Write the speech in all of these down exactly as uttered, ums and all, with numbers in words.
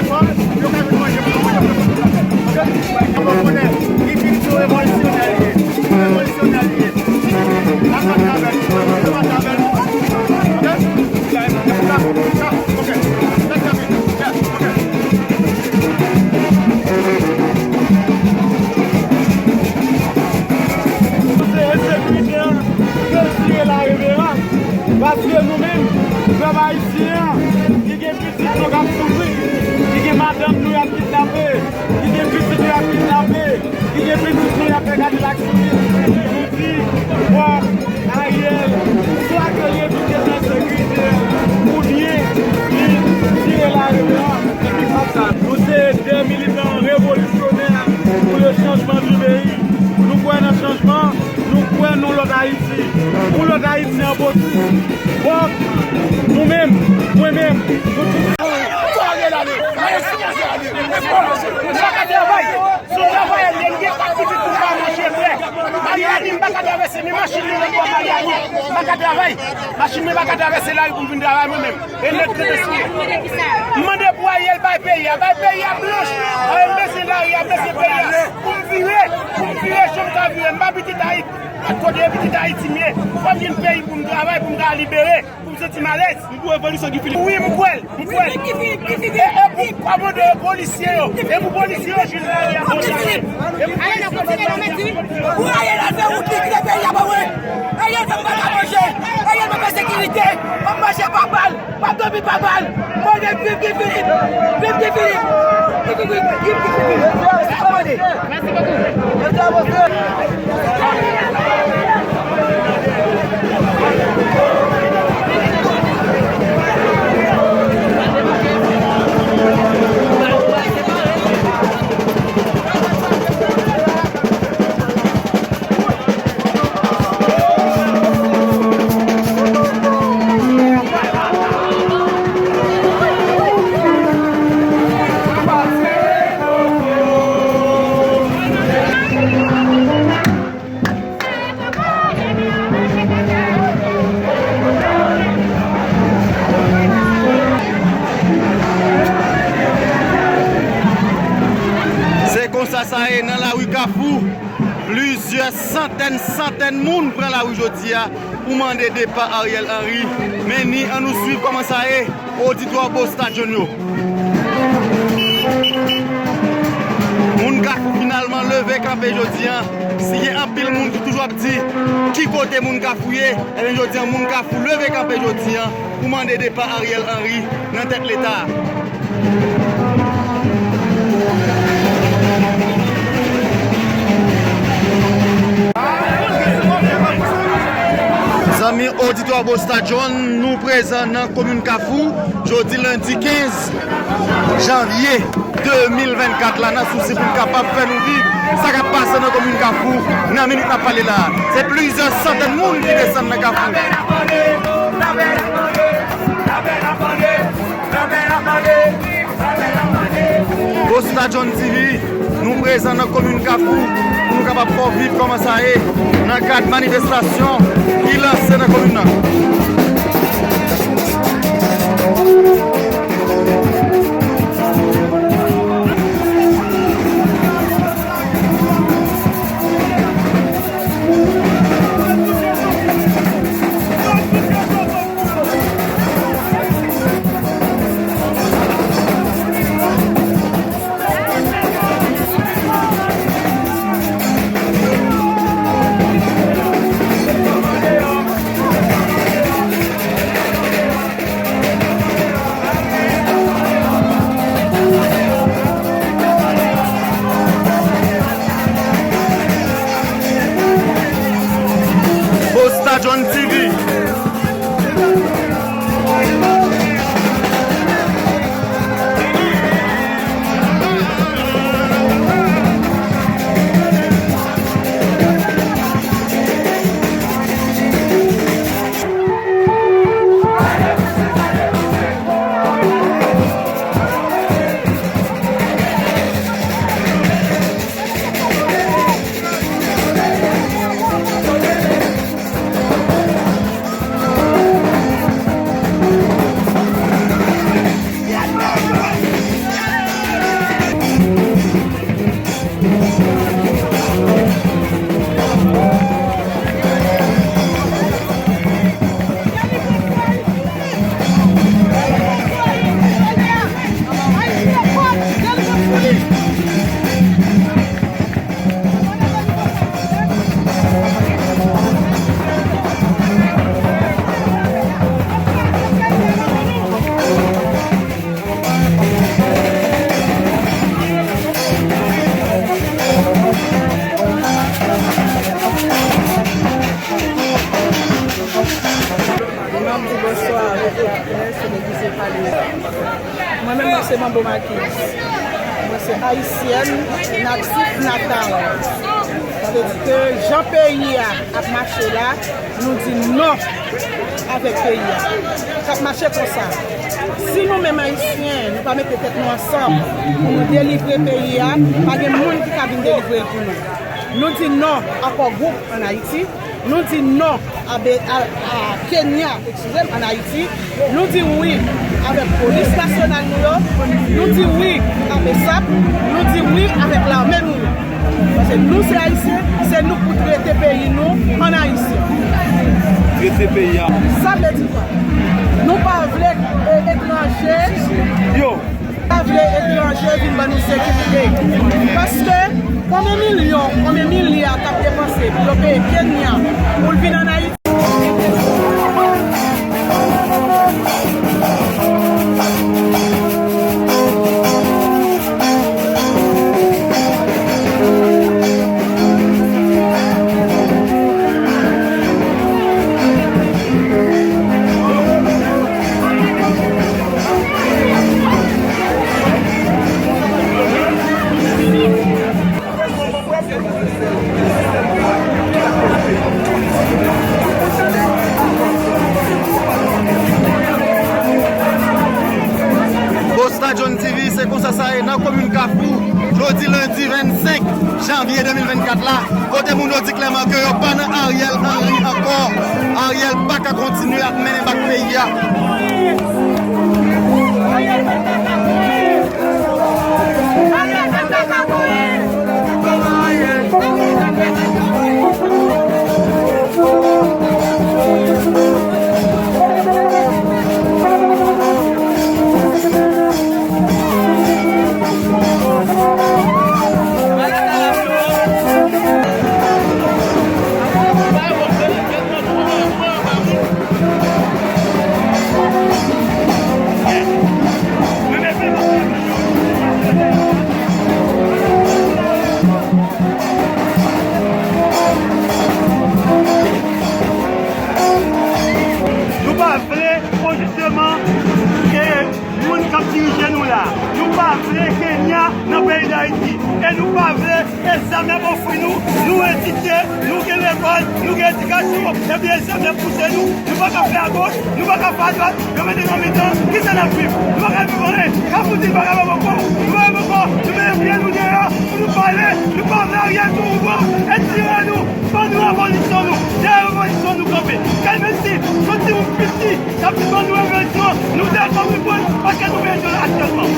efò, yo ka vin manje pou nou, manje pou nou. Oke? Yo konprann, Guy Philippe se yon revolisyonè li ye. Se yon revolisyonè li ye. N ap mache avè l. N ap mache avè l. Oke? Oke. Let's go. Se ensekirite an, yo tiye la reveran. Paske nou menm, pèp ayisyen an, ki gen pitit nou k ap soufri, ki gen madanm nou y ap kidnape, ki gen pitit nou y ap kidnape, ki gen pitit nou y ap fè Kadilak sou li. Nou di, fòk Ariel, swa ke li evite ensekirite a, oubyen li tire la reveran. Nou se de militan revolisyonè pou le chanjman du peyi. Nou kwè nan chanjman, nou kwè nan lòt Ayiti. Pou lòt Ayiti an posib. Donk, nou menm, mwen menm, nou tout. M pa ka travay. Si w travay, m gen kat pitit pou m pa manje frè. Maryani, m pa ka travèse, men machin li nan bò Maryani. M pa ka travay. Machin mwen pa ka travèse lari pou m vin travay mwen menm. E nèg te destine. M mande pou Ariel bay peyi a, bay peyi a blanch. Ariel bezwen lari a, bezwen peyi a. Pou m vire, pou m vire, jan m ka vire. M pa pitit Ayiti. Kote pitit Ayiti m ye. Fò m jwenn peyi pou m travay, pou m ka libere, pou m santi m alèz. M pou revolisyon Guy Philippe. Wi, m kwè l, m kwè l. E, e pou kòmande polisye yo, e pou polisye yo jwenn lari a. Guy Philippe. Ariel ap kontinye nan mèdi. Pou Ariel al fè wout li kite peyi a ba mwen. Ariel fè m pa ka manje. Ariel pa fè sekirite. M ap mache pa bal. M ap dòmi pa bal. Mande viv Guy Philippe. Viv Guy Philippe. Viv Guy Philippe. Viv Guy Philippe. Mèsi bokou. Mèsi a bòs. Sa ye nan lari Kafou, plizyè santèn, santèn moun pran lari jodi a pou mande depa Ariel Henry. Men ni, ann nou swiv kòman sa ye, oditwa Bosta John yo. Moun Kafou finalman leve kanpe jodi a. Si gen anpil moun ki toujou ap di ki kote moun Kafou ye, ebyen jodi a moun Kafou leve kanpe jodi a pou mande depa Ariel Henry nan tèt Leta a. Zanmi oditwa Bosta John, nou prezan nan komin Kafou, jodi lendi kenz janvye de mil vennkat la, nan sousi pou n kapab fè nou viv sa k ap pase nan komin Kafou nan minit n ap pale la. Se plizyè santèn moun ki desann nan Kafou. Bosta John T V, nou prezan nan komin Kafou pou nou kapab fè w viv kòman sa ye nan kad manifestasyon ki lanse nan komin nan. Bosta John T V. N ap di bonswa avèk laprès, se Legliz Epayi. Mwen menm, mwen se Mambo Makis. Mwen se ayisyèn natif natal. Sa vle di ke jan peyi a ap mache la, nou di non avèk peyi a k ap mache konsa. Si nou menm ayisyen, nou pa mete tèt nou ansanm pou nou delivre peyi a, pa gen moun ki ka vin delivre l pou nou. Nou di non a Core Group ann Ayiti. Nou di non a, Be- a, a Kenya, eskize m, ann Ayiti. Nou di wi avèk polis nasyonal nou yo. Nou di wi a BSAP. Nou di wi avèk lame nou yo. Paske nou se ayisyen, se nou pou trete peyi nou ann ayisyen. Trete peyi a. Sa vle di kwa? Nou pa vle, e, etranje. Yo. Pa vle etranje vin ban nou sekirite. Paske konbyen milyon, konbyen milya k ap depanse pou yo peye Kenya pou l vin ann Ayiti? Bosta John T V, se konsa sa ye nan komin Kafou, jodi lendi vennsenk janvye de mil vennkat la, kote moun yo di klèman ke yo pa nan Ariel Henry ankò. Ariel pa ka kontinye ap mennen bak peyi a. Ariel pa ka kontinye. Vle Kenya nan peyi Dayiti. E nou pa vle, e zam y ap ofri nou, nou edike, nou gen lekòl, nou gen edikasyon, epi e zam y ap pouse nou, nou pa ka fè agoch, nou pa ka fè adwat, yo mete nou nan mitan, kisa n ap viv? Nou pa ka viv anyen, Kafou di nou pa ka fè poko, nou pa ka fè poko, nou mete pye nou deyò, pou nou pale, nou pa vle Ariel sou pouvwa, etire nou, ban nou revolisyon nou, dèyè revolisyon nou kanpe, kèlmenm si, soti yon piti, Sa ki ban nou envèsyon, nou dakò pou pran, paske nou bezwen l aktyèlman.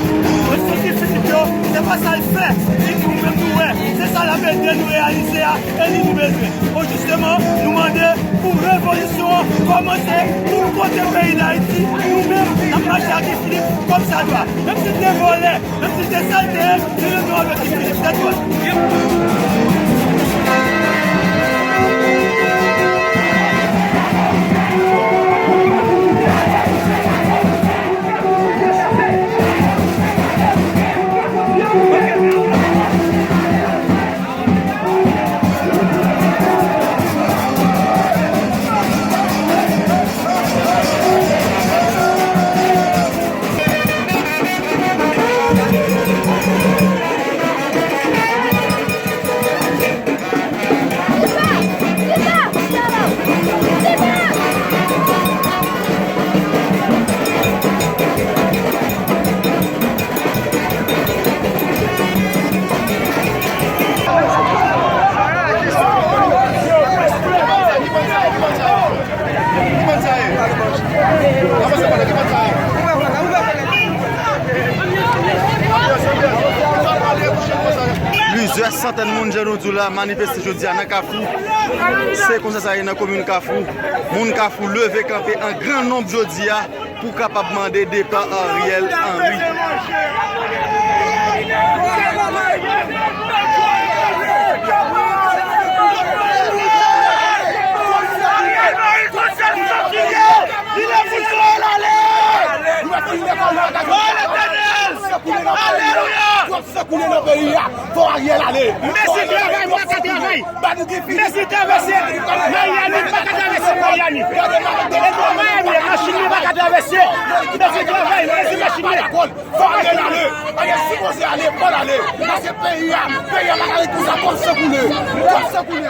Resousif Filip yo, se pa sa l fè, li di ou menm nou wè, se sa l ap ede nou reyalize a, e li nou bezwen. Bon, jisteman, nou mande pou revolisyon an kòmanse, pou nou kote peyi Dayiti, nou menm, n ap mache ak Guy Philippe kòmsadwa. Menm si l te vòlè, menm si l te sa l te ye, li menm nou ap di Guy Philippe tèt dwat. Plizyè santèn moun, jan nou di w la, manifeste jodi a nan Kafou. Se konsa sa ye nan komin Kafou. Moun Kafou leve kanpe an gran nonb jodi a pou kapab mande depa Ariel Henry. Alelouya! Twòp san koule nan peyi a. Fò Ariel ale. Mèsi travay, m pa ka travay. Mèsi travèse Miami, m pa ka travèse Miami. E pou Miami, machin li pa ka travèse. Mèsi travay, mèsi machin li. Fò Ariel ale. Ariel sipoze ale, fò l ale. Paske peyi a, peyi a pa ka ret konsa, twòp san koule. Twòp san koule.